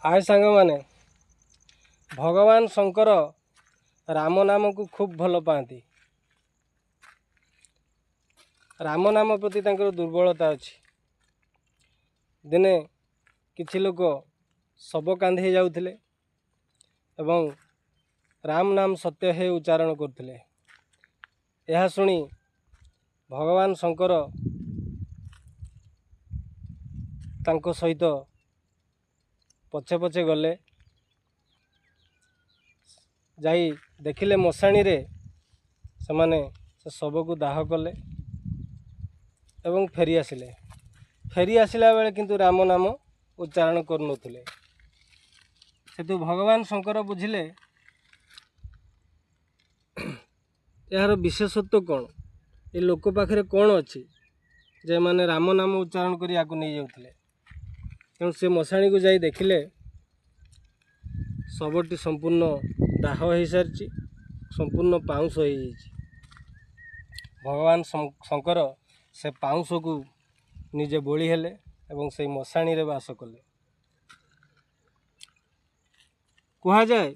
ହାଏ ସାଙ୍ଗମାନେ, ଭଗବାନ ଶଙ୍କର ରାମ ନାମକୁ ଖୁବ୍ ଭଲ ପାଆନ୍ତି। ରାମ ନାମ ପ୍ରତି ତାଙ୍କର ଦୁର୍ବଳତା ଅଛି। ଦିନେ କିଛି ଲୋକ ଶବ କାନ୍ଧେଇ ଯାଉଥିଲେ ଏବଂ ରାମ ନାମ ସତ୍ୟ ହେ ଉଚ୍ଚାରଣ କରୁଥିଲେ। ଏହା ଶୁଣି ଭଗବାନ ଶଙ୍କର ତାଙ୍କ ସହିତ ପଛେ ପଛେ ଗଲେ। ଯାଇ ଦେଖିଲେ ମଶାଣିରେ ସେମାନେ ସେ ଶବକୁ ଦାହ କଲେ ଏବଂ ଫେରି ଆସିଲେ। ଫେରି ଆସିଲା ବେଳେ କିନ୍ତୁ ରାମ ନାମ ଉଚ୍ଚାରଣ କରୁନଥିଲେ। ସେଠୁ ଭଗବାନ ଶଙ୍କର ବୁଝିଲେ ଏହାର ବିଶେଷତ୍ୱ କ'ଣ, ଏ ଲୋକ ପାଖରେ କ'ଣ ଅଛି ଯେ ଏମାନେ ରାମ ନାମ ଉଚ୍ଚାରଣ କରି ୟାକୁ ନେଇଯାଉଥିଲେ। ତେଣୁ ସେ ମଶାଣିକୁ ଯାଇ ଦେଖିଲେ ଶବଟି ସମ୍ପୂର୍ଣ୍ଣ ଦାହ ହୋଇସାରିଛି, ସମ୍ପୂର୍ଣ୍ଣ ପାଉଁଶ ହୋଇଯାଇଛି। ଭଗବାନ ଶଙ୍କର ସେ ପାଉଁଶକୁ ନିଜେ ବୋଳି ହେଲେ ଏବଂ ସେଇ ମଶାଣିରେ ବାସ କଲେ। କୁହାଯାଏ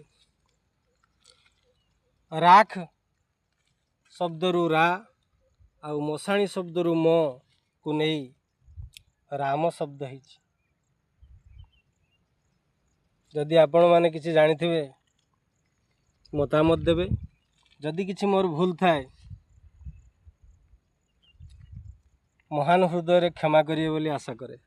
ରାଖ ଶବ୍ଦରୁ ରା ଆଉ ମଶାଣି ଶବ୍ଦରୁ ମ କୁ ନେଇ ରାମ ଶବ୍ଦ ହେଇଛି। ଯଦି ଆପଣମାନେ କିଛି ଜାଣିଥିବେ ମତାମତ ଦେବେ। ଯଦି କିଛି ମୋର ଭୁଲ ଥାଏ ମହାନ ହୃଦୟରେ କ୍ଷମା କରିବେ ବୋଲି ଆଶା କରେ।